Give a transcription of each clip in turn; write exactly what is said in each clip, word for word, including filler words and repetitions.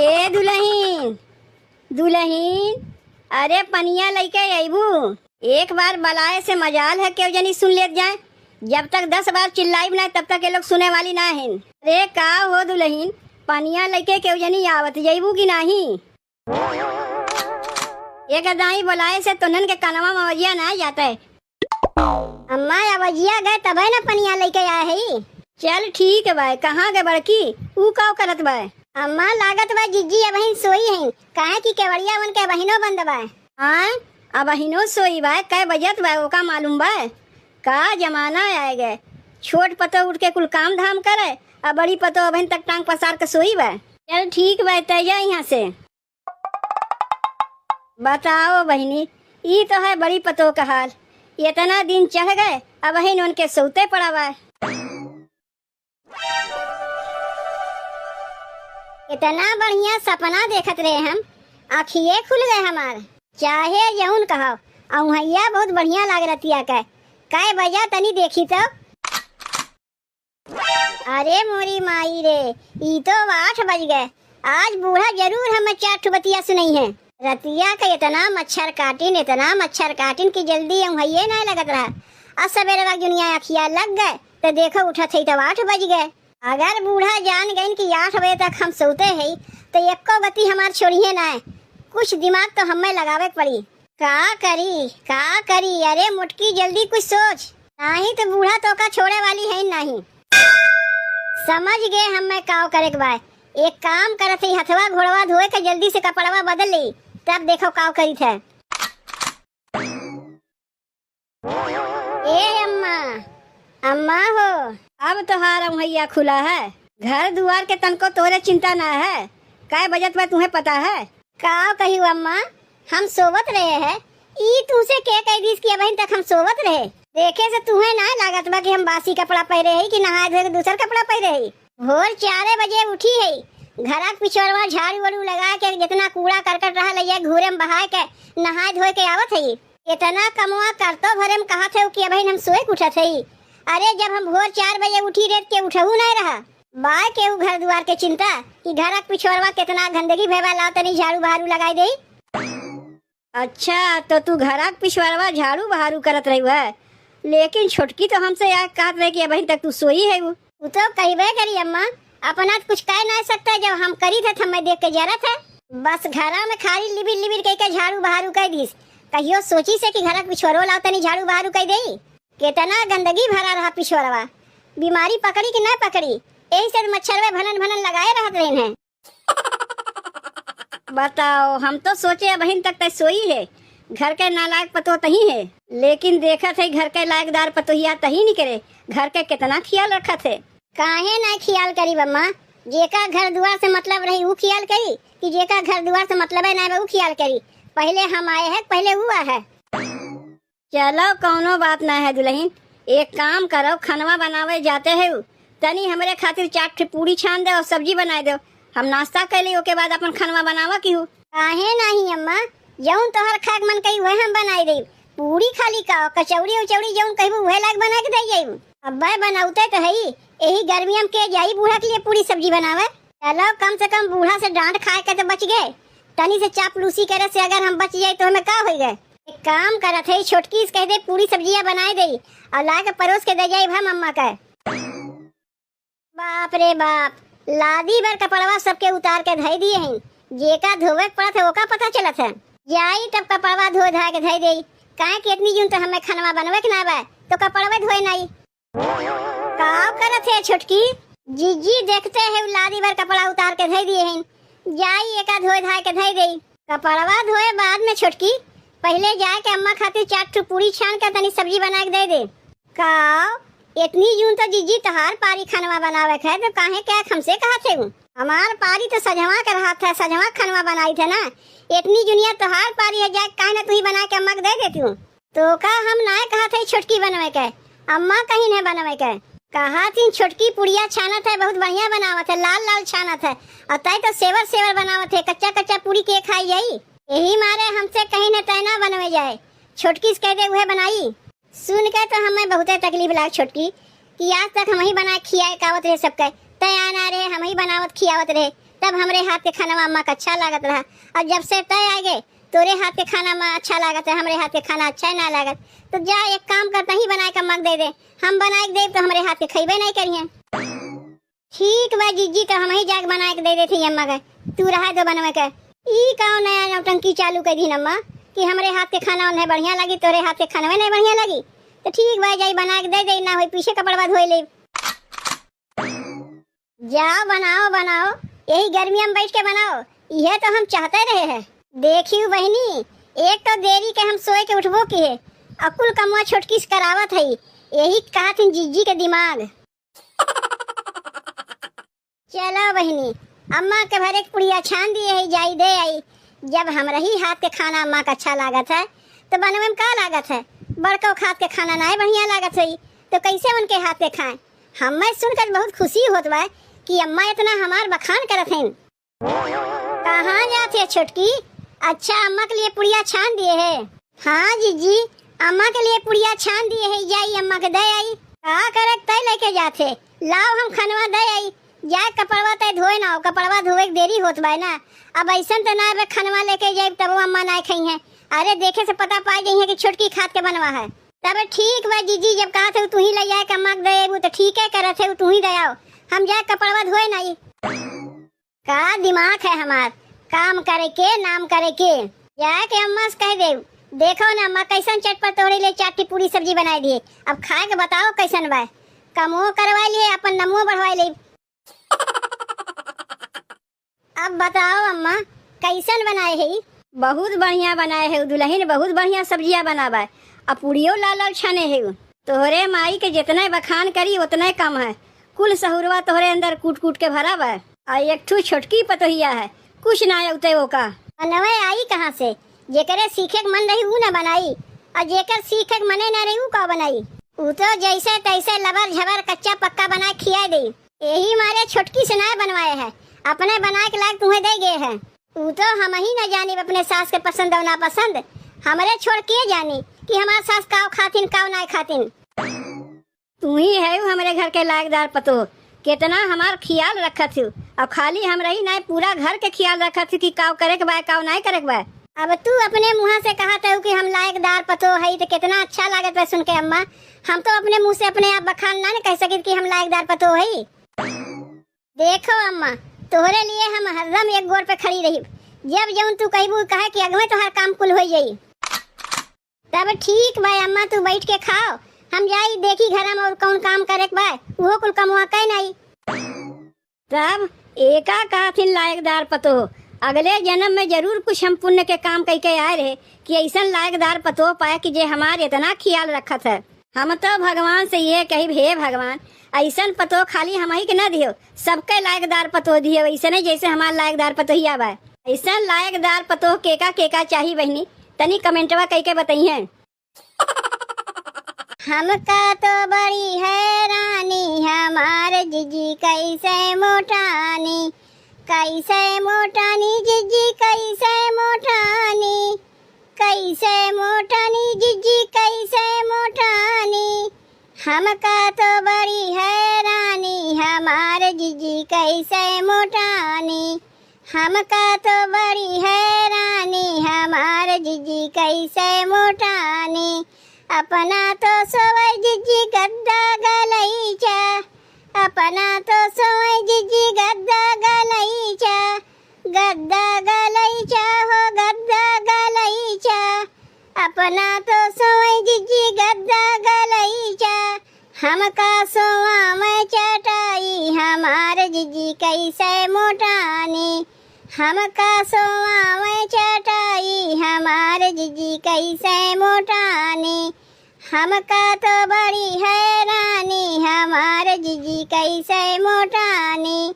ए दुलहिन, दुलहिन, अरे पनिया लइके अइबू? एक बार बलाए से मजाल है, केहू जनी सुन लेत जाए। जब तक दस बार चिल्लाइब ना, तब तक ये लोग सुने वाली ना हैं। अरे का हो दुलहिन, पनिया लइके केहू जनी आवत जइबू कि नाही? एक दाई बोलाए से तोहन के कनवा में अवजिया ना जाते। अम्मा, अवजिया गए तबे ना पनिया लइके आए हई। चल ठीक बा, कहाँ गए बड़की? ऊ का करत बा? अम्मा, लागत बा जिज्जी अबहिन सोई हैं, काहे कि केवड़िया उनके अबहिनो बंद बा। हाँ, अबहिनो सोई बा, कै बजत बा, ओका मालूम बा? का जमाना आए गए, छोट पतोह उठ के कुल काम धाम करे, आ बड़ी पतोह अबहिन तक टांग पसार के सोई बा। चल ठीक बा, तै जा यहाँ से। बताओ बहिनी, ई तो है बड़ी पतोह का हाल। इतना दिन चढ़ गए, अबहिन उनके सौते पड़ा बा। इतना बढ़िया सपना देखत रहे हम, आँखिए खुल गए हमार। चाहे जौन कहो, अउहैया बहुत बढ़िया लाग रतिया के। कै बजा तनी देखी तो। अरे मोरी माई रे, ई तो आठ बज गए। आज बूढ़ा जरूर हमें चार ठो बतिया सुनइहैं। रतिया का इतना मच्छर काटिन, इतना मच्छर काटिन कि जल्दी अउहैये नाहीं लगत रहा। आ सबेरवा दुनिया अखिया लग गए, तो देखो उठत हई तो आठ बज गए। अगर बूढ़ा जान गइन कि आठ बजे तक हम सोते हई, तो एक्को गति हमार छोड़िहैं नाहीं। कुछ दिमाग तो हमें लगावे के पड़ी। का करी, का करी? अरे मोटकी, जल्दी कुछ सोच, नाहीं तो बूढ़ा तोका छोड़े वाली है नाहीं। समझ गए हमें काव करे के बा। एक काम करत हई, हथवा गोड़वा धोए के जल्दी से कपड़वा बदल ले, तब देखो काव करित है। ए अम्मा, अम्मा हो। अब तोहार अउहैया खुला है, घर दुआर के तनको तोरे चिंता ना है। कै बजत बा तुहें पता है? का कही अम्मा, हम सोवत रहे हैं, ई तुहसे के कह दीस कि अबहिन तक हम सोवत रहे? देखे से तुहें ना लागत बा कि हम बासी कपड़ा पहिरे हई कि नहाए धोए के दूसर कपड़ा पहिरे हई? भोर चारे बजे उठी हई, घरा के पिछोरवा झाड़ू वाड़ू लगा के जितना कूड़ा करकट रहा लइया घूरे में बहाए के नहाए धोए के आवत हई। इतना कमवा करतो भरे में कहत है कि अबहिन हम सोए के उठत हई। अरे जब हम भोर चार बजे उठी रहे के उठहू नहीं रहा। बा केहू घर दुआर के चिंता कि घरा के पिछोरवा कितना गंदगी भय बा, लाओ तनी झाड़ू बहारू लगाई देई। अच्छा, तो तू घरा के पिछवाड़वा झाड़ू बहारू करत रही है, लेकिन छोटकी तो हमसे यह कहत रहे कि अबहिन तक तू सोई है। उ तो कहबे करी अम्मा, अपना तो कुछ कह नहीं सकता, जब हम करी थे तो हमें देख के जरत है। बस घरा में खाली लिबिर लिबिर कह के झाड़ू बहारू कह दीस, कहियो सोची से कि घरा के पिछवाड़ो लाओ तनी झाड़ू बहारू कह देई। कितना गंदगी भरा रहा पिछवाड़वा, बीमारी पकड़ी कि ना पकड़ी, यही से मच्छरवे भनन भनन लगाए रहत रहे हैं। बताओ, हम तो सोचे अबहिन तक तै सोई है, घर के नालायक पतोह तही है, लेकिन देखत है घर के लायकदार पतोहिया तही निकरे, घर के कितना ख्याल रखत है। काहे ना ख्याल करी बम्मा, जेका घर दुआर से मतलब रही ऊ ख्याल करी कि जेका घर दुआर से मतलब है ना ऊ ख्याल करी? पहले हम आए हैं, पहले ऊ आए है। चलो, कौनो बात ना है दुलहिन, एक काम करो, खनवा बनावे जाते है, तनी हमरे खातिर चार ठे पूड़ी छान दे और सब्जी बनाए दो, हम नाश्ता कर ली, ओके बाद अपन खनवा बनावा की हो। काहे नाही अम्मा, जौन तोहर खाए के मन कही वह हम बनाए देब। पूड़ी खाली का, कचौड़ी उचौड़ी जौन कहबू वह लाग बना के दे जाइब। अब्बे बनाउते तो है, यही गर्मी में के जाई बूढ़ा के लिए पूड़ी सब्जी बनावे। चलो, कम से कम बूढ़ा से डांट खाए के तो बच गए। तनी से चापलूसी करे से अगर हम बच जाई तो हमें का होई गए? एक काम करत है, छोटकी से कह दे पूरी सब्जिया बनाए दे और ला के परोस के दे जाई भा मम्मा के। बाप रे बाप, लादी भर कपड़वा सबके उतार के धई दिए हैं। जेका धोवे के पड़त है ओका पता चलत है। जाई तब कपड़वा धोए धाए के धई देई, काहे कि इतनी जून तो हमें खनवा बनवे के ना बा, तो कपड़वे धोए नाई। का करत है छोटकी? जीजी देखते है उ लादी भर कपड़ा उतार के धई दिए हैं, जाई एका धोए धाए के धई देई। कपड़वा धोए बाद में छोटकी, पहले जाए के अम्मा खातिर चार ठो पूरी छान के तनी सब्जी बना के दे दे। का इतनी जून तो जीजी तहार पारी खनवा बनावे के है तो काहे के हमसे कहत है? हमार पारी तो सजवा के रहा था, सजवा खनवा बनाई थे ना। इतनी जुनिया तोहार पारी है, जाए काहे ना तू ही बना के अम्मा के दे देती हूँ। तो का हम नाय कहत हई छोटकी बनवे के, अम्मा कहिन है बनवे के। कहत ही छोटकी पुड़िया छानत है, बहुत बढ़िया बनावत है, लाल लाल छानत है। और तय तो सेवर सेवर बनावत है, कच्चा कच्चा पूड़ी के खाई जाई। यही मारे हमसे कहिन है तय ना बनवे जाए, छोटकी से कह दे उहे बनाई। सुन के तो हमें बहुते तकलीफ लाग छोटकी कि आज तक हम ही बना के खियाए कावत रहे सबके। तय आना रहे, हम ही बनावत खियावत रहे, तब हमरे हाथ के खाना अम्मा का अच्छा लागत रहा। और जब से तय आगे, तोरे हाथ के खाना अम्मा अच्छा लागत है, हमरे हाथ के खाना अच्छा ही ना लागत। तो जा, एक काम कर, तहीं बनाए के अम्मा के दे दे, हम बनाए के देब तो हमरे हाथ के खइबे नहीं करिहें। ठीक बा जिज्जी, तो हमही जाके बनाए के दे देत ही अम्मा के, तू रहा दो बनवे के। ई का नया नौटंकी चालू कर दीन अम्मा कि हमरे हाथ के खाना उन्हें बढ़िया लगी, तोरे हाथ के खानवे नहीं बढ़िया लगी। तो ठीक बा, जाई बनाए के दे दे, ना होई पीछे कपड़वा धोए लेब। जाओ बनाओ, बनाओ, यही गर्मिया में बैठ के बनाओ, यह तो हम चाहते रहे हैं। देखियो बहिनी, एक तो देरी के हम सोए के उठबो की है, अकुल कमवा छोटकी से करावत है, यही कहत हन जिज्जी के दिमाग। चलो बहिनी, अम्मा के भरे के पुड़िया छान दिए है, जाई दे आई। जब हमरही हाथ के खाना अम्मा का अच्छा लागत है, तो बनवे में का लागत है? बड़को हाथ के खाना नाय बढ़िया लागत होई, तो कैसे उनके हाथ के खाएं? हमें सुनकर बहुत खुशी होत बा कि अम्मा इतना हमार बखान करत हैं। कहाँ जात है छोटकी? अच्छा, अम्मा के लिए पुड़िया छान दिए है? हाँ जिज्जी, अम्मा के लिए पुड़िया छान दिए है, जाई अम्मा के दे आई। का करत तय लेके जात है? लाओ हम खनवा दे आई। जाए कपड़वा तय धोए ना हो, कपड़वा धोए के देरी होत बा ना। अब ऐसन त ना बे खनवा लेके जाइब तबो अम्मा ना खई हैं। अरे देखे से पता पाई गई है कि छोटकी खात के बनवा है। तब ठीक बा जिज्जी, जब कहत है तू ही ले जाए के अम्मा के दे अइबू तो ठीक है करत है, तू ही दे आओ। हम जाए कपड़वा धोए ना आई। का दिमाग है हमार, काम करे के, नाम करे के। जाए के अम्मा से कह देउ, देखो ना अम्मा कैसन चटपट तोहरे लिए चार ठी पूरी सब्जी बनाए दिए। अब खाए के बताओ कैसन बा, कमो करवा लिए, अपन नमो बढ़वा ले। अब बताओ अम्मा, कैसन बनाए है? बहुत बढ़िया बनाए है दुल्हन, बहुत बढ़िया सब्जिया बनावा, अब पूड़ियो लाल लाल छाने है। तोहरे माई के जितने बखान करी उतने कम है। कुल सहुरवा तोहरे अंदर कूट कूट के भरा बा। आ एक ठू छोटकी पतोहिया है, कुछ ना अउते ओका। बनवे आई कहाँ से? जेकरे सीखे के मन रही ऊ ना बनाई, और जेकर सीखे के मने ना रही ऊ का बनाई? ऊ तो जैसे तैसे लबर झबर कच्चा पक्का बनाए खिया दे। यही मारे छोटकी से ना बनवाए है, अपने बनाए के लायक तुम्हें दे गए है। ऊ तो हम ही ना जानी अपने सास के पसंद और नापसंद। हमरे छोड़ के जानी कि हमार सास काव खातिन काव ना खातिन। तू ही है हमरे घर के लायकदार पतोह, कितना हमार खियाल रखत हो। अब खाली हमरा ही नाय, पूरा घर के खियाल रखत हो कि काव करे के बा, काव नाय करे के बा। अब तू अपने मुँह से कहत हो कि हम लायकदार पतोह हई, तो कितना अच्छा लागत बा सुन के अम्मा। हम तो अपने मुँह से अपने आप बखान ना न कह सकित कि हम लायकदार पतोह हई। देखो अम्मा, तोहरे लिए हम हरदम एक गोड़ पे खड़ी रही। जब जौन तू कहबू कहे कि अगवे तोहार काम कुल हो जाई। तब ठीक बा अम्मा, तू बैठ के खाओ, हम जाई देखी घर में और कौन काम करे के बा, उहो कुल कमवा के नाई। तब एका कहथिन लायकदार पतोह, अगले जन्म में जरूर कुछ हम पुण्य के काम कई के आए रहे कि ऐसन लायकदार पतोह पाए कि जे हमार इतना ख्याल रखत है। हम तो भगवान से ये कही, हे भगवान, ऐसन पतोह खाली हमही के न दियो, सबके लायकदार पतोह दियो, ऐसने जैसे हमार लायकदार पतोहिया बा। ऐसन लायकदार पतोह केका केका चाही बहिनी, तनी कमेंटवा कई के बताइए। हमका तो बड़ी हैरानी, हमार जिज्जी कैसे मोटानी, कैसे मोटानी जिज्जी, कैसे मोटानी, कैसे मोटानी जिज्जी, कैसे मोटानी। हमका तो बड़ी हैरानी, हमार जिज्जी कैसे मोटानी। हमका तो बड़ी हैरानी, हमार जिज्जी कैसे मोटानी। अपना तो सोवै जिज्जी गद्दा गलैचा, अपना तो सोवै जिज्जी गद्दा गलैचा, गद्दा गलैचा हो गद्दा गलैचा। अपना तो सोवै जिज्जी गद्दा गलैचा, हमका सोवावै चटाई, हमार जिज्जी कैसे मोटानी। हमका सोवावै चटाई, हमार जिज्जी कैसे मोटानी। हमका तो बड़ी हैरानी, हमार जिज्जी कैसे मोटानी।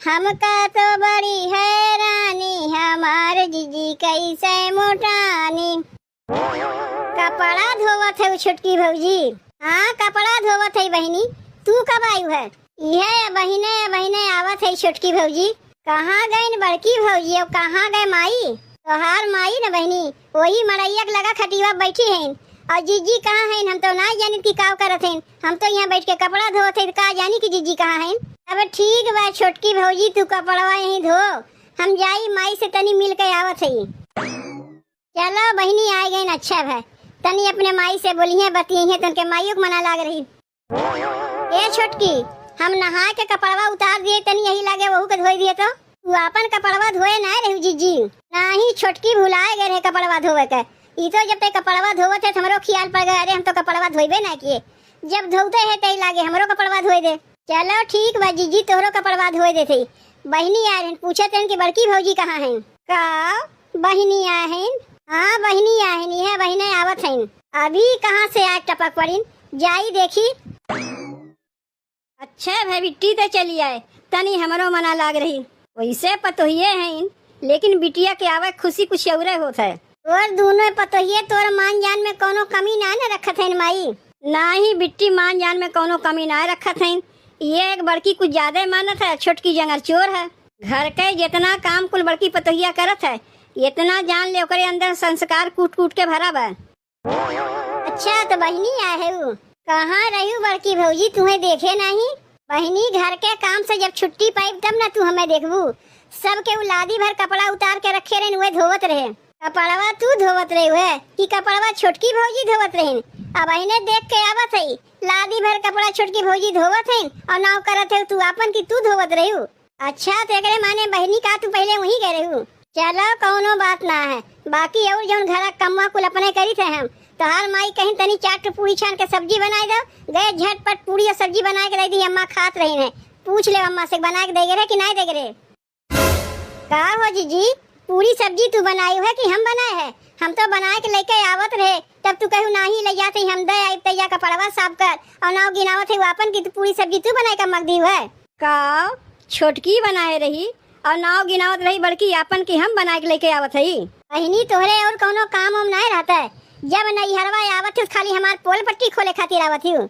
हमका तो बड़ी हैरानी, हमार जिज्जी कैसे मोटानी। कपड़ा धोवत है उ छोटकी भौजी। हाँ, कपड़ा धोवत है बहिनी। तू कब आयु है? इहे बहिने, बहिने आवत है छोटकी भौजी। कहाँ गईन बड़की भौजी और कहाँ गए माई? तोहार माई न बहिनी, वही मड़ैया के लगा खटिया बैठी हैं। और जीजी कहाँ हैं? हम तो ना जानित कि का करत हैं। हम तो यहाँ बैठ के कपड़ा धोत हैं, का जानी कि जीजी कहाँ हैं। अब ठीक बा छोटकी भौजी, तू कपड़वा यहीं धो, हम जाई माई से तनी मिल के आवत है। चलो बहिनी, आइ गइन, अच्छा भा। तनी अपने माई से बोलिहे, बतियइहे, तनके माइयो के मना लाग रही। ए छोटकी, हम नहाए के कपड़वा उतार दिए, तनी यही लागे वहू के धोई दिए तो। तू आपन कपड़वा धोए नाय रहू जीजी। नाही छोटकी, भुलाए गए रहे कपड़वा धोवे के। ई तो जब तक कपड़वा धोवत है, हमरो खियाल पड़ गए, अरे हम तो कपड़वा धोइबे ना किए। जब धोते है तई लागे हमरो कपड़वा धोए दे। चलो ठीक बा जीजी, तोहरो कपड़वा धोए देते। बहिनी आ रहन, पूछत रहन कि बड़की भौजी कहाँ हैं? का बहिनी आ हैं? हाँ बहिनी आ हैं, यह बहिने आवत हैं। अभी कहाँ से आए टपक पड़िन, जाई देखी। अच्छा भा बिट्टी त चली आए, तनी हमरो मना लाग रही। वैसे पतोहिए हैं, लेकिन बिटिया के आवे खुशी कुछ औरे होत है। तोर दूनो पतोहिए तोर मान जान में कौनो कमी ना न रखत हैं माई। नाही बिट्टी, मान जान में कौनो कमी ना रखत हैं। ये एक बड़की कुछ ज्यादा मानत है, छोटकी जंगर चोर है। घर के जितना काम कुल बड़की पतोहिया करत है, इतना जान ले ओकरे अंदर संस्कार कूट कूट के भरा बा। अच्छा, तो बहिनी आए है उ। कहाँ रही बड़की भौजी, तुम्हें देखे नहीं? बहिनी, घर के काम से जब छुट्टी पाइब तब ना तू हमें देखबू। सबके उ लादी भर कपड़ा उतार के रखे रहे, उहे धोवत रहे। कपड़वा तू धोवत रहे हुए कि कपड़वा छोटकी भौजी धोवत रही? अब बहिने देख के आवत है, लादी भर कपड़ा छोटकी भौजी धोवत है और नाव करत है तू आपन कि तू धोवत रही। अच्छा, तो एकरे माने बहिनी का तू पहिले वहीं गए रहू? चलो, कौनो बात ना है। बाकी और जौन घर का कमवा कुल अपने करी थे हम, तोहार माई कहीं तनी चार ठो पूरी छान के सब्जी बनाए दो, गए झटपट पूरी और सब्जी बनाए के दे दी, अम्मा खात रही है। पूछ ले अम्मा से बनाए के देगे रहे कि नहीं देगे रहे। का हो जीजी, पूरी सब्जी तू बनाई है कि हम बनाए है? हम तो बनाए के लेके आवत रहे, तब तू कहू नाही ले जाते, हम दे आई तैया कपड़वा साफ कर और नाव गिनावत है वो आपन की तू पूरी सब्जी तू बनाए का मग दी है। का छोटकी बनाए रही और नाव गिनावत रही बड़की आपन की हम बनाए के लेके आवत हई। बहिनी, तोहरे और कौनो काम वाम नाय रहता है? जब नैहरवा आवत हो, खाली हमार पोल पट्टी खोले खातिर आवत हो।